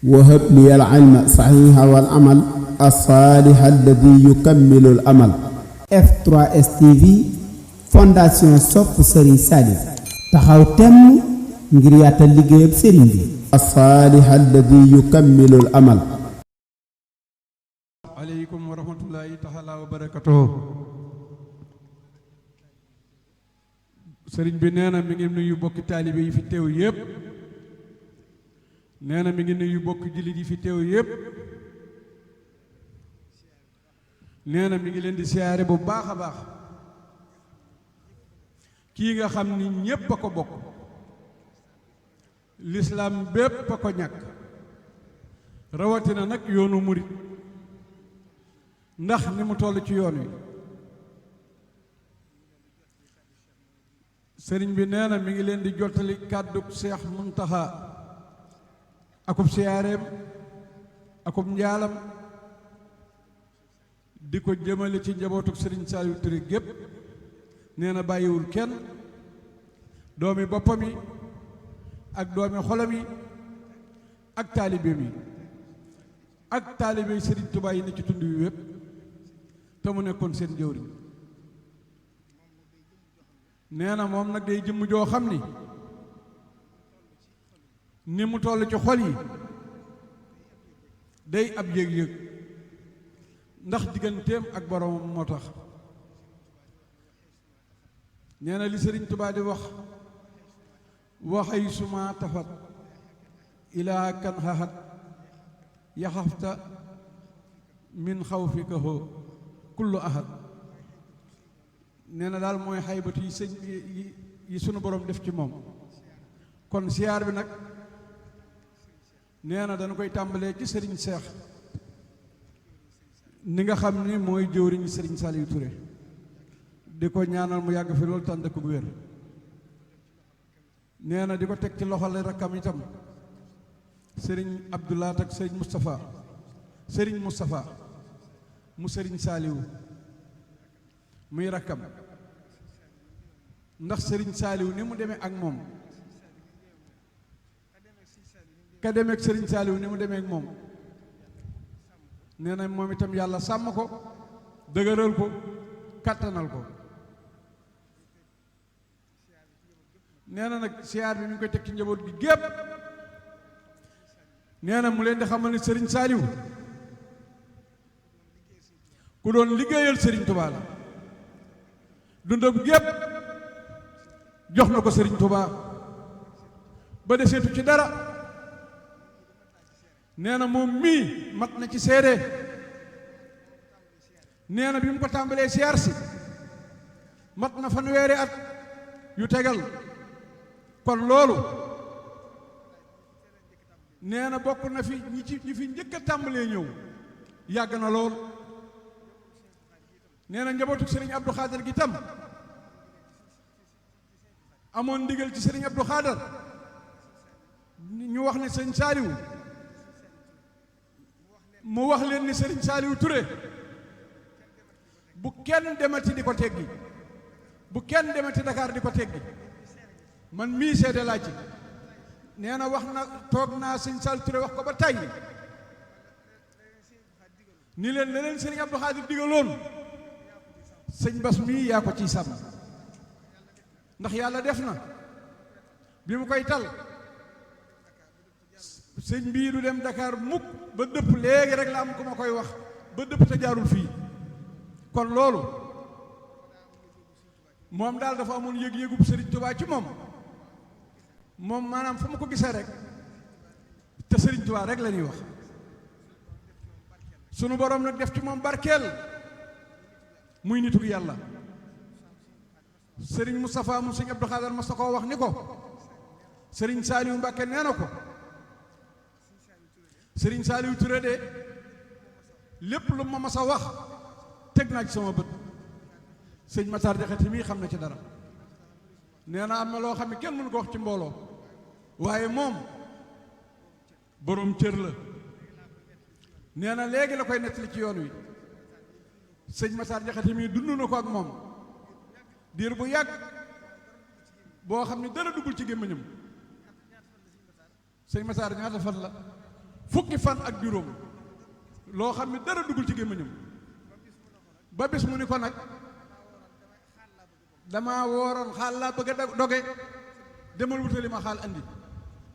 وهب لي العلم صحيح والعمل الصالح الذي يكمل الأمل. F3S TV fondation sopp Serigne Saliou taxaw temm ngir yaatal liggéeyam Serigne bi. الصالح الذي يكمل الأمل. عليكم ورحمة الله تعالى وبركاته. Serigne bi nee na mi ngi nuyu bokki taalibe yi fi teew yépp. nee na mi ngi nuyu bokki jullit yi fi teew yépp. nee na mi ngi leen di siyaare bu baax a baax. kii nga xam ni ñépp a ko bokk. lislaam bépp a ko ñàkk. rawatina nag yoonu murit. ndax ni mu toll ci yoon wi. sëriñ bi nee na mi ngi leen di jottali kàddug Seex Muntaxa akub siyaareem akub njaalam di ko jëmale ci njabootug sëriñ Saliou Touré gépp nee na bàyyiwul kenn doomi boppam yi ak doomi xolam yi ak taalibeem yi ak taalibe sëriñ Tuubaa yi ne ci tund wi wépp te mu nekkoon seen jëwriñ nee na moom nag day jëmm joo xam ni mu toll ci xol yi day ab yëg-yëg ndax digganteem ak boroomam moo tax nee na li Sëriñ Tuubaa di wax waxay suma tafat ilaa kan xaxat yaxafta min xawfika hoo kullu ahad nee na daal mooy xaybatu yi sëñ yi sunu borom def ci moom kon siyaar bi nag nee na dana koy tàmbalee ci sëriñ Seex ni nga xam ni mooy jëwriñu sëriñ Saliou Touré di ko ñaanal mu yàgg fi loolu tànd ko bu wér nee na di ko teg ci loxol rakkam itam sëriñ Abdoulaat ak sëriñ Moustapha mu sëriñ Saliou muy rakkam ndax sëriñ Saliou ni mu demee ak moom ka demee ak sëriñ Saliou ni mu demee ak moom nee na moom itam yàlla sàmm ko dëgëral ko kàttanal ko nee na nag siyaar bi mi ngi koy teg ci njaboot gi gépp nee na mu leen di xamal ne sëriñ Saliou ku doon liggéeyal sëriñ Touba la dundam gépp jox na ko sëriñ Touba ba deseetu ci dara nee na moom mii mat na ci seede nee na bi mu ko tàmbalee siyaar si mat na fanweeri at yu tegal kon loolu nee na bokk na fi ñi fi njëkk a tàmbalee ñëw yàgg na lool nee na njabootu sëriñ Abdou Khader gi tam amoon ndigal ci sëriñ Abdou Khader ñu wax ne sëriñ Saliou mu wax leen ni sëriñ Saliou Touré bu kenn demati di ko teggi bu kenn demati Dakar di ko teggi man mii seede laa ci nee na wax na toog naa sëriñ Saliou Touré wax ko ba tàyyi ni leen leneen sëriñ Abdou Khader digaloon sëñ Bas mii yaa ko ciy sàmm ndax yàlla def na bi mu koy tal sëñ bii du dem Dakar mukk ba dëpp léegi rek la am ku ma koy wax ba dëpp te jaarul fii kon loolu moom daal dafa amoon yëg-yëgub sëriñ Tuubaa ci moom maanaam fu ma ko gisee rek te sëriñ Tuubaa rek la ñuy wax sunu borom nag def ci moom barkeel muy nitu yàlla sëriñ Moustapha mu sëriñ Abdou Khader mas na koo wax ni ko sëriñ Saliou Mbacke nee na ko sëriñ Saliou Touré de lépp lu ma mas a wax teg naa ci sama bët sëñ Matar Jaxate mii xam na ci dara nee na am na loo xam ne kenn mënu ko wax ci mbooloo waaye moom boroom cër la nee na léegi la koy nettali ci yoon wi sëñ Matar Jaxate mii dund na ko ak moom diir bu yàgg boo xam ne dara duggul ci gémmiñam sëñ Matar ñaata fan la fukki fan ak juróom loo xam ne dara dugul ci gémmiñam ba bis mu ni ko nag dama wooroon xaal laa bëgg a doge demal wutali ma xaal andi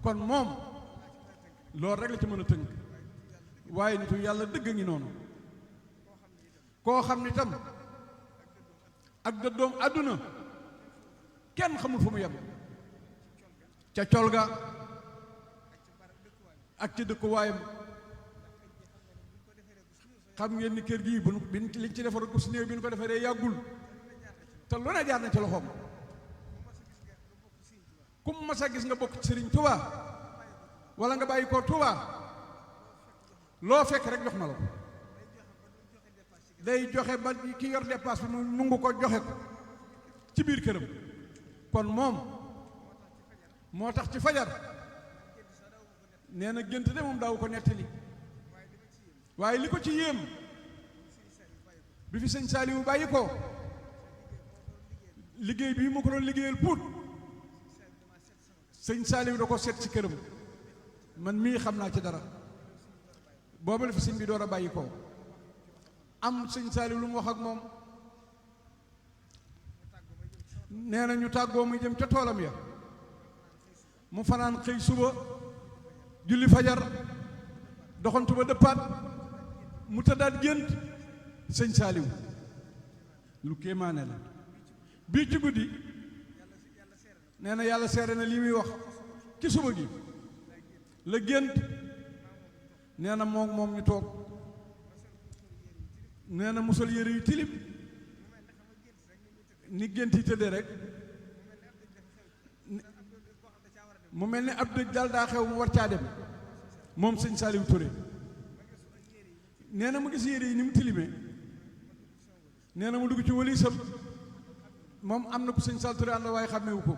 kon moom loolu rek la ci mën a tënk waaye nitu yàlla dëgg ngi noonu koo xam ni tam ak dëddoom àdduna kenn xamul fu mu yem ca col ga ak ci dëkkuwaayam xam ngeen ni kër gii bu liñ ci defaroon ko si néew bi ñu ko defaree yàggul te lu ne jaar na ci loxoom ku mu mas a gis nga bokk ci Sëriñ Tuubaa wala nga bàyyi ko Tuubaa loo fekk rek jox na la ko day joxe ba ki yor dépasse bi mu nungu ko joxe ko ci biir këram kon moom moo tax ci fajar nee na gént de moom daaw ko nettali waaye li ko ci yéem bi fi sëñ Saaliwu bàyyi ko liggéey bii mu ko doon liggéeyal puut sëñ Saaliwu da ko seet ci këram man mii xam naa ci dara booba la fi sëñ bi door a bàyyi ko am sëñ Saaliwu lu mu wax ak moom nee na ñu tàggoo muy jëm ca toolam ya mu fanaan xëy suba julli fajar doxantu ba dëppaat mu tëddaat gént sëñ Saaliwu lu kéemaane la bii ci guddi nee na yàlla seere na lii muy wax ci suba gi la gént nee na moom ñu toog nee na musal yére yu tilim ni gént yi tëddee rek mu mel ni ab dëj daal daa xew mu war caa dem moom sëñ Saaliwu Touré nee na mu gis yére yi ni mu tilimee nee na mu dugg ci walisam moom am na ko sëñ Saaliwu Touré ànd waaye xàmmewu ko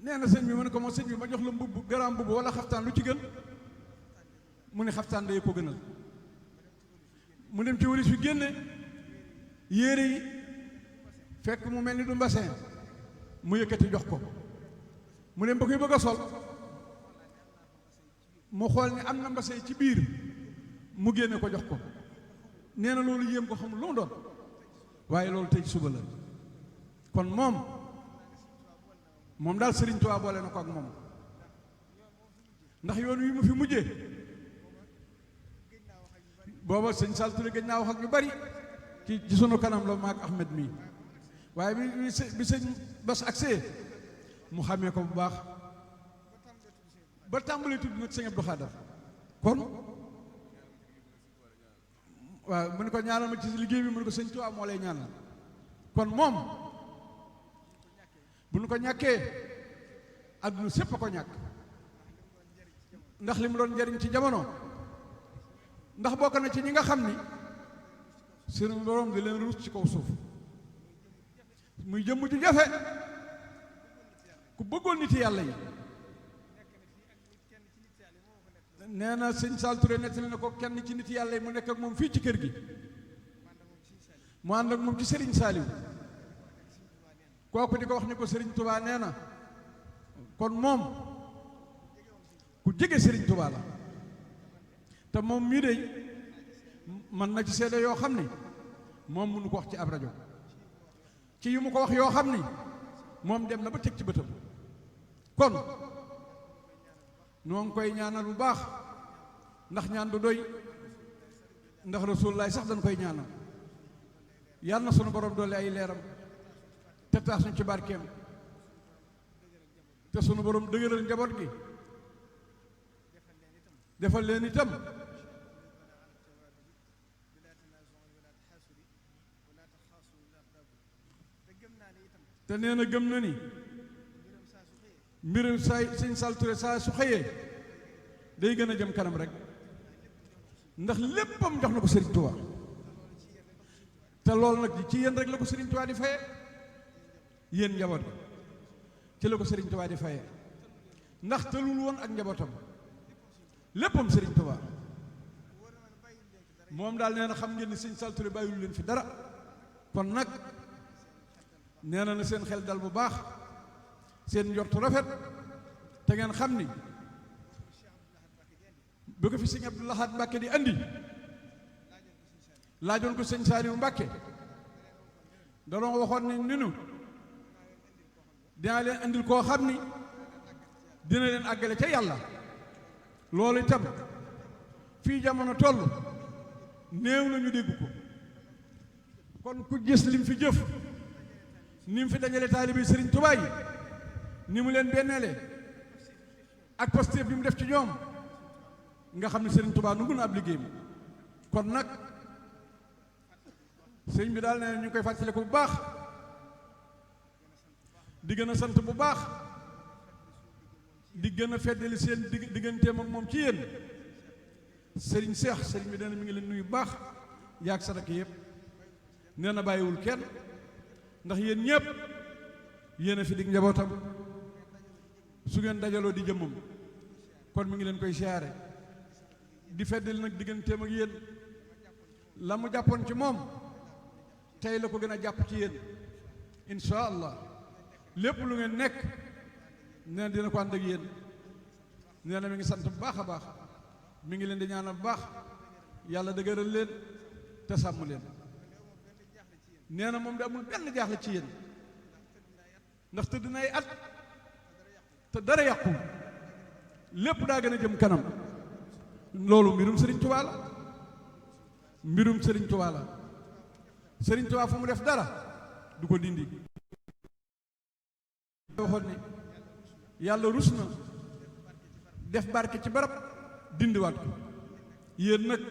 nee na sëñ bi mu ne ko moom sëñ bi ma jox la mbubb garaam mbubb wala xaftaan lu ci gën mu ne xaftaan day ko gënal mu dem ci walis fi génne yére yi fekk mu mel ni du mbasin mu yëkkati jox ko mu dem ba koy bëgg a sol mu xool ni am na mbasin ci biir mu génne ko jox ko nee na loolu yéem ko xamul lu mu doon waaye loolu tey suba la kon moom daal Sëriñ Tuubaa boole na ko ak moom ndax yoon wi mu fi mujjee booba sëñ Sall Touré gëj naa wax ak ñu bari ci sunu kanam la maag Ahmed mii waaye bi sëñ Bass agsee mu xamee ko bu baax ba tàmbalee tudd nag sëñ Abdou Khadar kon waaw mu ne ko ñaanal ma ci liggéey bi mu ne ko sëñ Tuubaa moo lay ñaanal kon moom bu nu ko ñàkkee adduna sépp a ko ñàkk ndax li mu doon njariñ ci jamono ndax bokk na ci ñi nga xam ni seen borom di leen ruus ci kaw suuf muy jëmm ju jafe ku bëggoon nit yàlla yi nee na sëñ Sall Touré nettali na ko kenn ci nit yàlla yi mu nekk ak moom fii ci kër gi mu ànd ak moom ci Serigne Saliou kooku di ko wax ni ko Serigne Touba nee na kon moom ku jege Serigne Touba la te moom mii de mën na ci seede yoo xam ni moom mënu ko wax ci ab rajo ci yu mu ko wax yoo xam ni moom dem na ba teg ci bëtam kon noo ngi koy ñaanal bu baax ndax ñaan du doy ndax Rasulullaay sax dañ koy ñaanal yàlla na sunu borom doole ay leeram te taas ñu ci barkeem te sunu borom dëgëral njaboot gi defal leen itam te nee na gëm na ni mbirum saay sëñ Sall Touré saa su xëyee day gën a jëm kanam rek ndax léppam jox na ko Serigne Touba te loolu nag ci yéen rek la ko Serigne Touba di faye yéen njaboot bi ci la ko Serigne Touba di faye ndax tëlul woon ak njabootam léppam Serigne Touba moom daal nee na xam ngeen ni sëñ Sall Touré bàyyilu leen fi dara kon nag nee na seen xel dal bu baax seen njortu rafet te ngeen xam ni bu ko fi sëñ Abdou Lahad Mbàkke di andi laajoon ko sëñ Saaliwu Mbàkke danoo waxoon ne ninu dinaa leen andil koo xam ni dina leen àggale ca yàlla. loolu itam fii jamono toll néew na ñu dégg ko kon ku gis lim fi jëf ni mu fi dajale taalibe Sëriñ Tuubaa yi ni mu leen benneele ak Pastef bi mu def ci ñoom nga xam ne Sëriñ Tuubaa nu gën a ab liggéeyam kon nag sëñ bi daal ne ñu koy fàttaliku bu baax di gën a sant bu baax di gën a feddali seen digganteem ak moom ci yéen sëriñ Seex sëriñ bi dana mi ngi leen nuyu baax yaag sadaka yëpp nee na bàyyiwul kenn ndax yéen ñëpp yéen a fi dig njabootam su ngeen dajaloo di jëmmam kon mi ngi leen koy siyaare di feddali nag digganteem ak yéen la mu jàppoon ci moom tey la ko gën a jàpp ci yéen insha allah lépp lu ngeen nekk nee na dina ko ànd ak yéen nee na mi ngi sant bu baax a baax mi ngi leen di ñaanal bu baax yàlla dëgëral leen te sàmm leen nee na moom de amul benn jaaxle ci yéen ndax tëdd nay at te dara yàqu lépp daa gën a jëm kanam loolu mbirum Sëriñ Tuubaa la mbirum Sëriñ Tuubaa la Sëriñ Tuubaa fu mu def dara du ko dindi waxoon ni yàlla rus na def barke ci barab dindiwaat ko yéen nag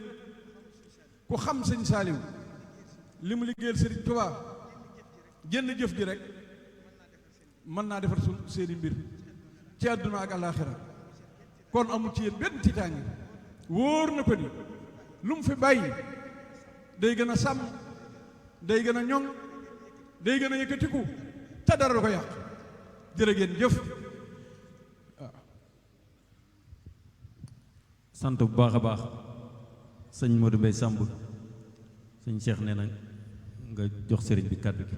ku xam sëñ Saaliw li mu liggéeyal Sëriñ Tuubaa jënn jëf ji rek mën naa defar su seeni mbir ci àdduna ak alaaxira kon amul ci yéen benn tiitaange wóor na ko ni lu mu fi bàyyi day gën a sàmm day gën a ñoŋ day gën a yëkkatiku te dara du ko yàq jërë ngeen jëf. sant bu baax a baax sëñ Modou Mbaye Samb sëñ Cheikh nee na nga jox sëriñ bi kàddu gi.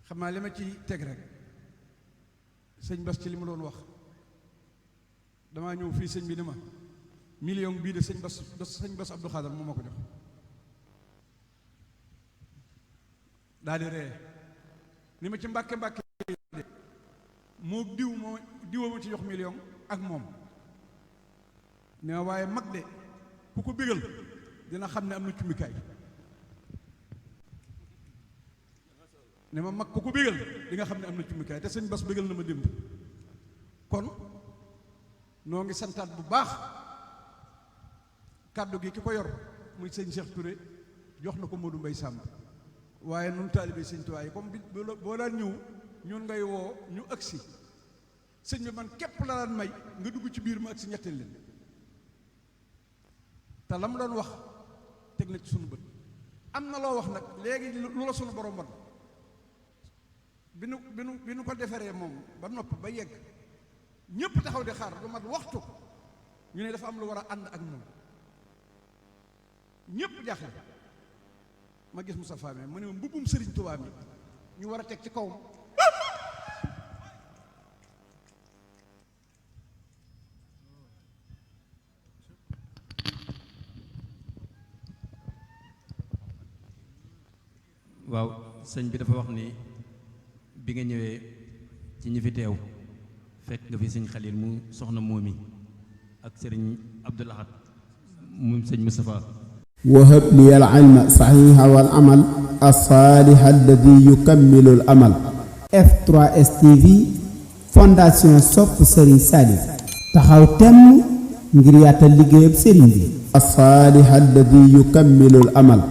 xam naa li ma ci teg rek sëñ Bas ci li mu doon wax damaa ñëw fii sëñ bi ni ma million bii de sëñ Bas Abdou Khadar moo ma ko jox daal di ree ni ma ci mbàkke moo diwa ma ci jox million ak moom ne waaye mag de ku ko bégal dina xam ne am na cumbikaay ne ma mag ku ko bégal di nga xam ne am na cumbikaay te sëñ Bas bégal na ma démb kon noo ngi santaat bu baax kàddu gi ki ko yor muy sëñ Cheikh Touré jox na ko Modou Mbaye Samb waaye nun taalibe sëñ Tuubaa yi comme bi boo daan ñëw ñun ngay woo ñu agsi sëñ bi man képp la daan may nga dugg ci biir ma agsi ñetteel leen te la mu doon wax teg na ci sunu bët am na loo wax nag léegi lu la sunu borom ban bi nu ko defaree moom ba nopp ba yegg ñépp taxaw di xaar lu mat waxtu ñu ne dafa am lu war a ànd ak moom ñépp jaaxle ma gis Moussa Fame mu ne mbubbum Sëriñ Tuubaa mi ñu war a teg ci kawam waaw sëñ bi dafa wax ni bi nga ñëwee ci ñi fi teew fekk nga fi sëñ Xalil mu soxna moomi ak sëriñ Abdou Lahad mu sëñ Moustapha wahab li al ilma saxiixa wal amal as-saaliha alladi yukammilu al amal F3S TV fondation sopp Serigne Saliou taxaw temm ngir yaatal liggéeyab Serigne bi as-saaliha alladi yukammilu al amal